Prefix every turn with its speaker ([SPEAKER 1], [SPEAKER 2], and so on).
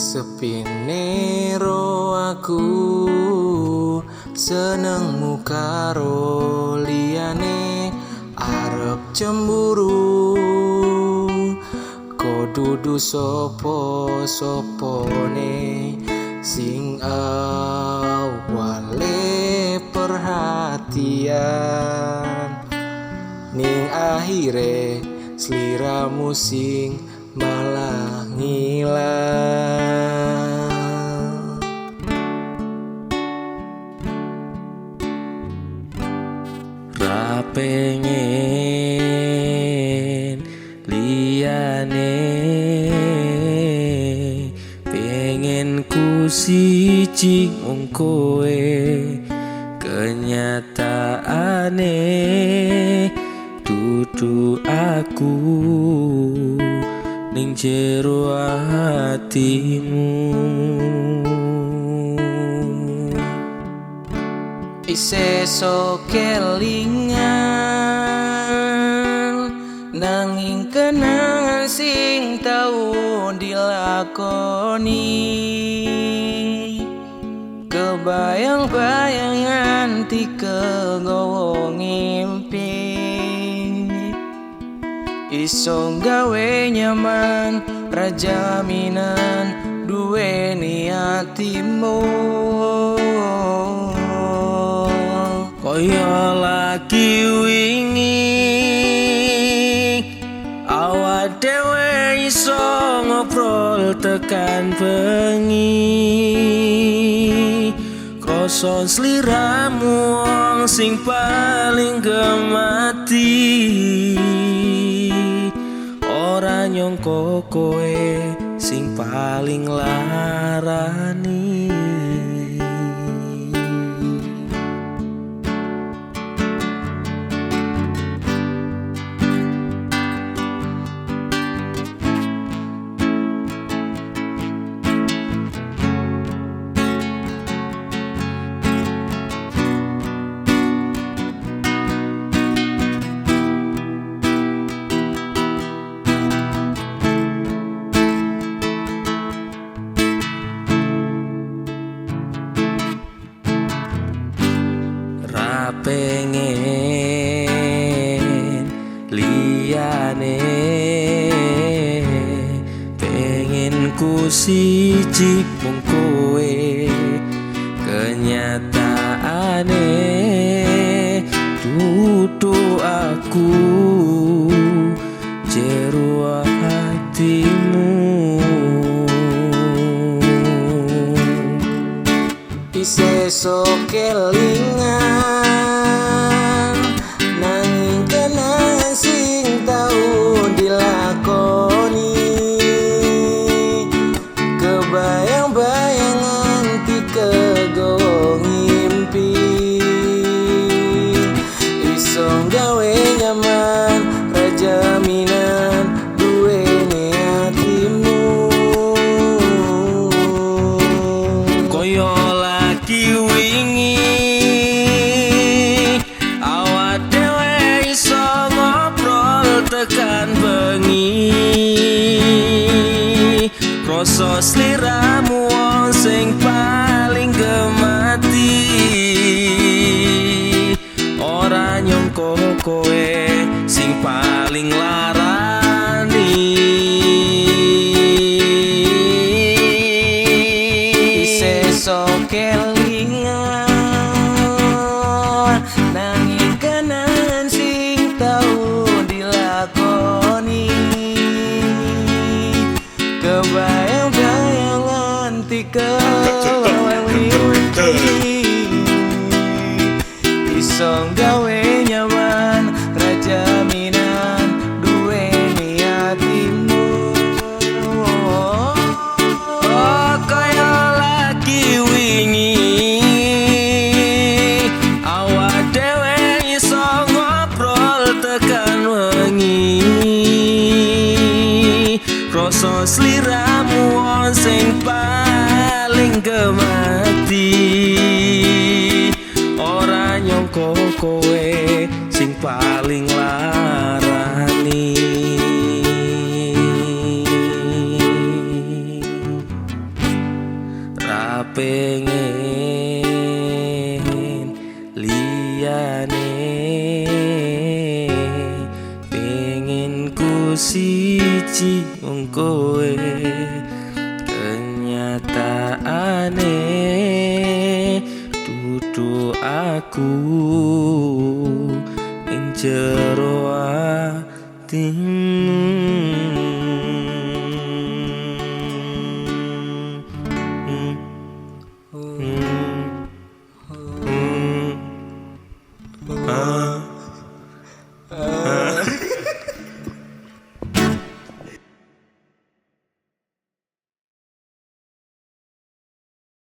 [SPEAKER 1] Sepine ro aku senengmu karo liyane arep cemburu. Ko dudu sopo-sopone sing awale perhatian, ning akhire sliramu sing malah ngilang.
[SPEAKER 2] Ra pengen liyane, pengen ku siji mung kowe. Kenyataane dudu aku ning jero hatimu.
[SPEAKER 1] Isih sok kelingan nanging kenangan sing tau dilakoni, kebayang-bayang nganti kegowo ngimpi. Iso gawe nyaman ra jaminan duweni atimu.
[SPEAKER 2] Kaya lagi wingi awak dhewe iso ngobrol tekan bengi. Kroso sliramu wong sing paling gemati, ora nyangka kowe sing paling larani. Ra pengen liyane, pengen ku siji mung kowe. Kenyataane dudu aku jero hatimu.
[SPEAKER 1] Isih sok kelingan nanging kenangan sing tau dilakoni, kebayang-bayang nganti kegowo ngimpi. Iso gawe nyaman ra jaminan duweni atimu.
[SPEAKER 2] Kaya lagi wingi awak dhewe iso ngobrol tekan bengi. Kroso sliramu wong sing paling gemati, ora nyangka kowe sing paling larani.
[SPEAKER 1] Isih sok kelingan nanging kenangan sing tau dilakoni, kebayang-bayang nganti kewewe mimpi. Iso gawe nyaman ra jaminan duweni atimu.
[SPEAKER 2] Oh, kaya lagi wingi awak dhewe iso ngobrol tekan wengi. Kroso sliramu wong sing paling gemati, ora nyangka kowe sing paling larani. siji mung kowe. Kenyataane dudu aku ing jero atimu.